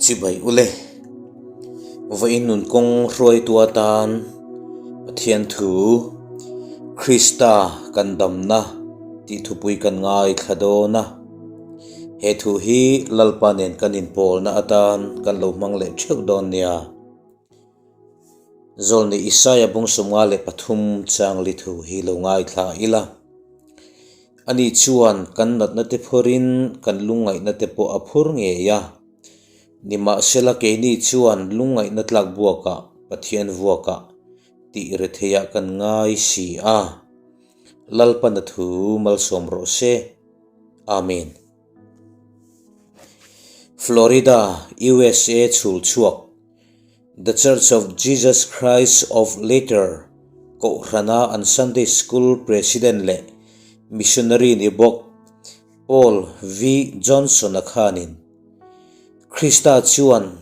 Chibai ule, vawiin nun kawng hruaitu atan Pathian thu Krista kan damna tih thupui kan ngaithla dawn a. He thu hi Lalpa nen kan inpawlna atan kan lo hmang leh theuh dawn nia. Zawlni Isaia bung 53 changli thu hi lo ngaithla ila. Ani chuan kan natna te phurin kan lungngaihna te pawh a phur ngei a. Nimahsela keini chuan lungngaihna tlak buakah Pathian vuakah tih retheiah kan ngai si a. Lalpana thu malsawm rawh se. Amen. Florida, USA chhul chhuak. The Church of Jesus Christ of Latter Kohhrana an Sunday School President leh Missionary ni bawk Paul V. Johnson-a khanin, Krista chuan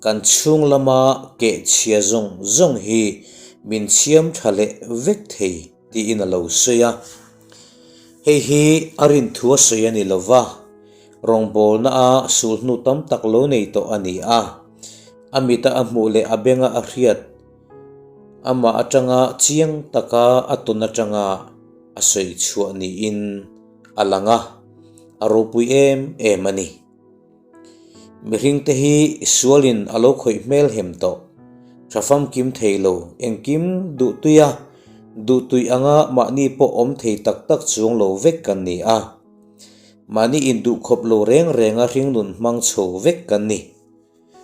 kan chhung lama keh chhia zawng zawng hi min siam tha leh vek thei tiin a lo sawi a. Hei hi a rinthu a sawi a ni lo va, rawngbawlna a sulhnu tam tak lo nei tawh a ni a. A mita a hmuh leh a benga a hriat, amah atanga chiang taka a tawn atanga a sawi chhuah niin a lang a, a ropui em em a ni. Mihringte hi sualin a lo khawih hmel hem tawh, tha famkim thei lo, engkim duhtui a, duhtui anga mahni pawh awm thei tak tak chuang lo vek kan ni a. Mahni induhkhawp lo reng renga hringnun hmang chho vek kan ni.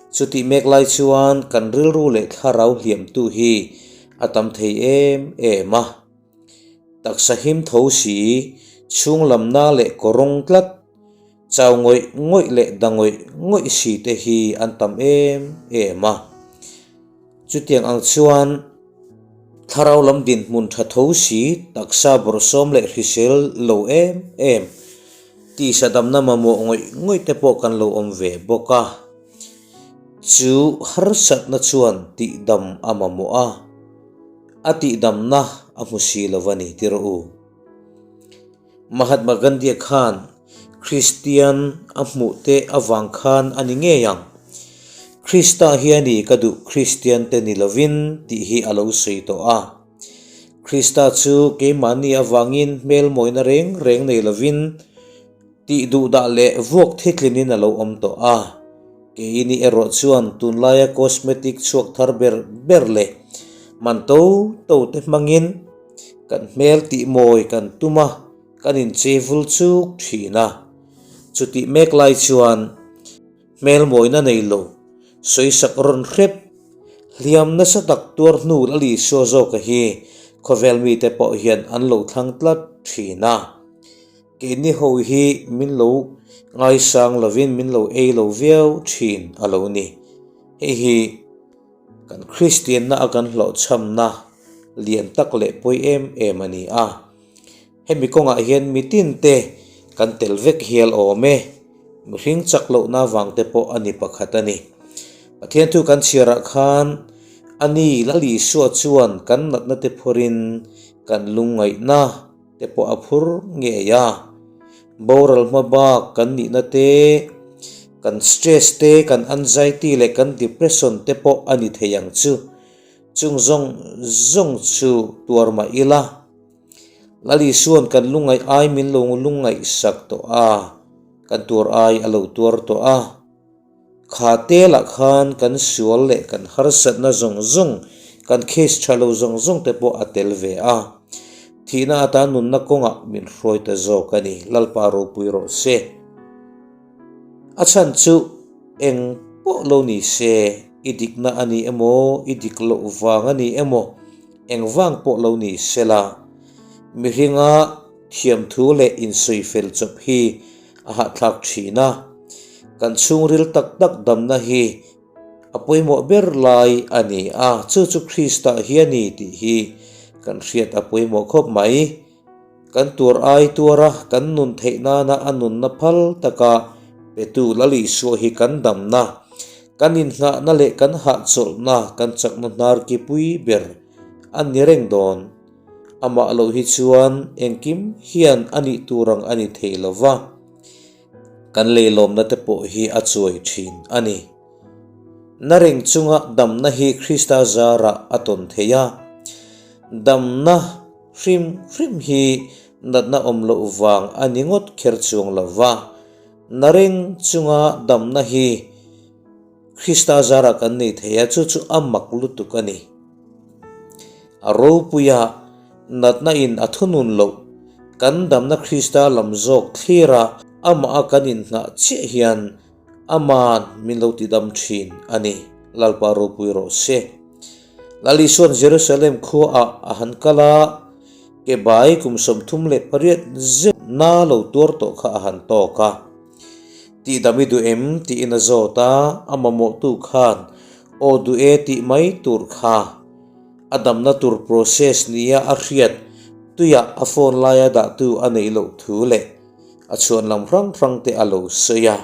Chutih mek lai chuan kan rilru leh thlarau hliamtu hi a tam thei em em a. Taksa him tho si, chhunglamna leh kawrawng tlat, chau ngawih ngawih leh da ngawih ngawih si te hi an tam em em a. Chutiang ang chuan thlarau lam dinhmun tha tho si, taksa bawrhsawm leh hrisel lo em em, tisa damna mamawh ngawih ngawih te pawh kan lo awm ve bawk a. Chu harsatna chuan tihdam a mamawh a, a tihdamna a hmu si lo a ni ti rawh u. Mahatma Gandhi-a khan Kristian a hmuh te avang khan a ni ngei ang. Krista hi a ni ka duh Kristian te ni lovin tih hi a lo sawi tawh a. Krista chu keimahni avangin hmel mawina reng reng nei lovin tih duhdah leh vuak thitlinin a lo awm tawh a. Keini erawh chuan tunlaia cosmetic chhuak thar ber ber leh man to to te hmangin Kan hmel tih mawi kan tum a, kan inchei vul chuk thin a. Chutih mek lai chuan hmel mawina nei lo, sawisak rawn hrep, hliam nasa tak tuar hnu la Isua zawka hi khawvel mite pawh hian an lo thlang tlat thin a. Keini ho hi min lo ngaisang lovin min lo ei lo viau thin a lo ni. Hei hi. Kan Kristianna a kan hlawhchhamna lian tak leh pawi em em a ni a. Hemi kawngah hian mitin te kan tel vek hial awm e. Mihring chak lohna vang te pawh a ni pakhat a ni. Pathian thu kan chhiarah khan a ni Lal Isua chuan kan natna te phurin kan lungngaihna te pawh a phur ngei a. Boral hma bak kan nihna te, kan stress te, kan anxiety leh kan depression te pawh a ni thei ang chu. Chung zawng zawng chu tuar mah ila. Lal Isua'n kan lungngaih ai min lo lungngaihsak tawh a, kan tuar ai a lo tuar tawh a. Kha telah khan kan sual leh kan harsatna zawng zawng, kan case tha lo zawng zawng te pawh a tel ve a. Thihna atan nunna kawngah min hruai ta zawk a ni, Lalpa ropui rawh se. A chhan chu eng pawh lo ni se, i dikna a ni emaw, i dik loh vang a ni emaw, eng vang pawh lo ni sela, mihringa thiamthu leh insawifel chawp hi a hahthlak thin a, kan chhungril tak tak damna hi a pawimawh ber lai a ni a, chu chu Krista hi a ni tih hi kan hriat a pawimawh khawp mai. Kan tuar ai tuara kan nun theih nana a nunna phal taka petu Lal Isua hi kan damna, kan inngahna leh kan hahchawlhna, kan chakna hnar ki pui ber a ni reng dawn. Amah loh hi chuan engkim hian a nih tur ang a ni thei lo va, kan leilawmna te pawh hi a chuai thin a ni. Na reng chunga damna hi Krista zarah a tawn thei a. Damna hrim hrim hi natna awm loh vang a ni ngawt kher chuang lo va. Na reng chunga damna hi Krista zarah kan nei thei a, chu chu a mak lutuk a ni. A ropuia natna in a thunun loh kan damna Krista lam zawk thlir a, amah a kan inhnah chiah hian Aman min lo tidam thin a ni, Lalpa ropui rawh se. Lal Isuan Jerusalem khuaah a han kal a, ke bai kum 38 zeuh na lo tuar tawh kha a han tawk a. Tihdam i duh em? tiin a zawt a, a mamawhtu khan aw duh e tih mai tur kha a damna tur process nia a hriat tuiah a phone laia dahtu a neih loh thu leh A chhuan lam hrang hrang te a lo sawi a.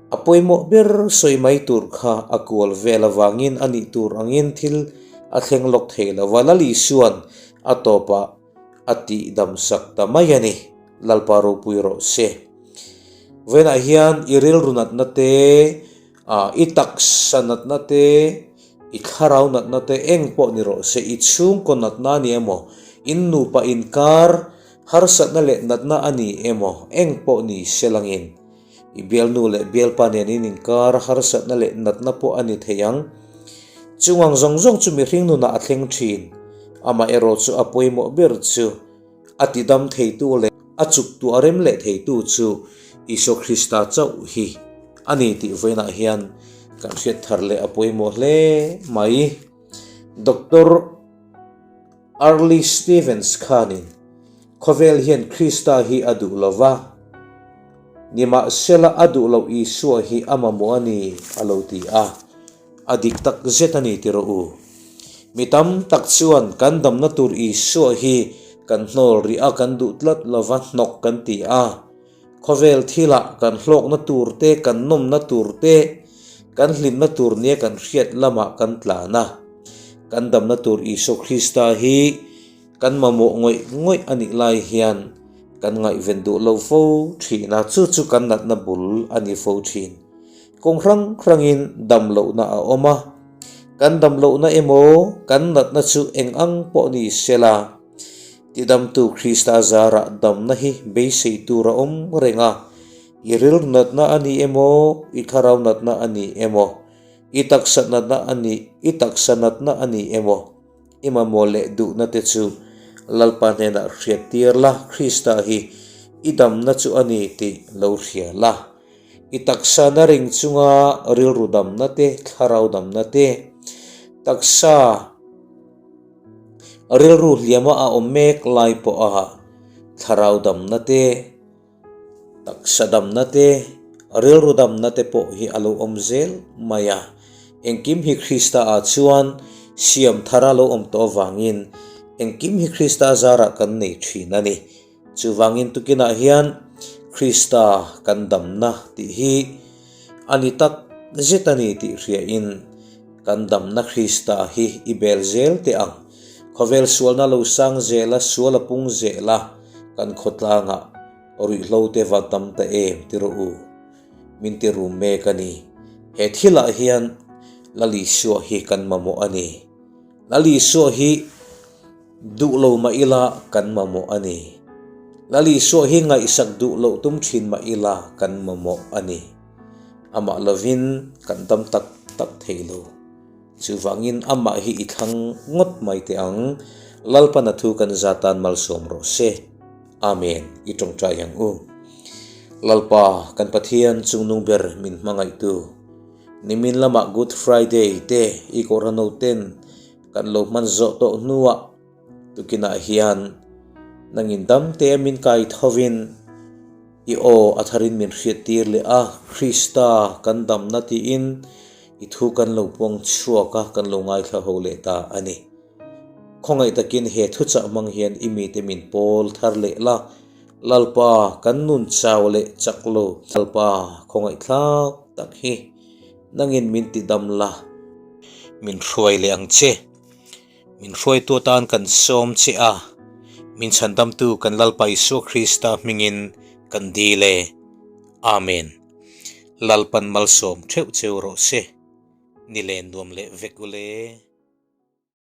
A pawimawh ber sawi mai tur kha a kual vel avangin a nih tur angin thil a thleng lawk thei lo va, Lal Isuan a tawpah a tih dam sak ta mai a ni. Lalpa ropui rawh se. Vawiinah hian i rilru natna te, i taksa natna te, i thlarau natna te eng pawh ni rawh se, i chhungkaw natna a ni emaw, in nupa inkar Harsatna leh natna a ni emaw, eng pawh ni se langin, i bialnu leh bialpa nen in inkar harsatna leh natna pawh a ni thei ang. Chung ang zawng zawng chu mihring nunah a thleng thin. Amaherawh chu a pawimawh ber chu a tidam theitu leh a chuktu a rem leh theitu chu Isua Krista chauh hi a ni tih vawiinah hian kan hriat thar leh a pawimawh hle mai. Doctor. Early Stevens khanin khawvel hian Krista hi a duh lo va, nimahsela a duh loh Isua hi a mamawh a ni, a lo ti a. A dik tak zet a ni ti rawh u. Mi tam tak chuan kan damna tur Isua hi kan hnawl rih a, kan duh tlat lo va, hnawk kan ti a. Khawvel thilah kan hlawkna tur te, kan nawmna tur te, kan hlimna tur nia kan hriat lamah kan tlan a. Kan damna tur Isua Krista hi kan mamawh ngawih ngawih a nih lai hian kan ngaihven duh lo fo thin a, chu chu kan natna bul a ni fo thin. Kawng hrang hrangin dam lohna a awm a, kan dam lohna emaw kan natna chu eng ang pawh ni sela, Tidamtu Krista zarah damna hi beisei tur a awm reng a, i rilru natna a ni emaw, i thlarau natna a ni emaw, i taksa natna a ni, i taksa natna a ni emaw, i mamawh leh duhna te chu Lalpa hnenah hriat tir la, Krista hi i damna chu a ni tih lo hria la. I taksa na ring chunga rilru damna te, thlarau damna te, taksa, Rilru hliama a awm mek lai pawha thlarau damna te, taksa damna te, rilru damna te pawh hi a lo awm zel mai a. Engkim hi Krista ah chuan siam thar a lo awm tawh avangin engkim hi Krista zarah kan nei thin a ni. Chuvangin tukinah hian Krista kan damna tih hi a ni tak zet a ni tih hriain kan damna Krista hi i bel zel teh ang. Khawvel sualna lo sang zel a, sual a pung zel a, kan khawtlangah ruihhlo te va tam ta em ti rawh u. Min ti rum mek a ni. He thilah hian Lal Isua hi kan mamawh a ni. Lal Isua hi Duh lo mah ila kan mamawh a ni. Lal Isua hi ngaihsak duh loh tum thin mah ila kan mamawh a ni. Amah lovin kan dam tak tak thei lo. Chuvangin amah hi i thlang ngawt mai teh ang. Lalpana thu kan za tan malsawm rawh se. Amen. I tawngtai ang u. Lalpa, kan Pathian chungnung ber min hmangaihtu. Nimin lamah Good Friday te i Kohhranho ten Kan lo hman zawh tawh hnuah tukinah hian nangin dam te min kai thovin i aw a tharin min hriattir leh a, Krista kan damna tiin i thu kan lo puang chhuak a, kan lo ngaithla ho leh ta a ni. Khawngaih takin he thuchah hmang hian i mite min pawl thar leh la, Lalpa kan nun chau leh chak lo, Lalpa khawngaihthlak tak hi nangin min ti dam la. Min hruai leh ang che. Min hruaitu atan kan sawm che a, min chhandamtu kan Lalpa Isua Krista hmingin kan dil e. Amen. Lalpan malsawm theuh cheu rawh se. Ni len nuam leh vek ule.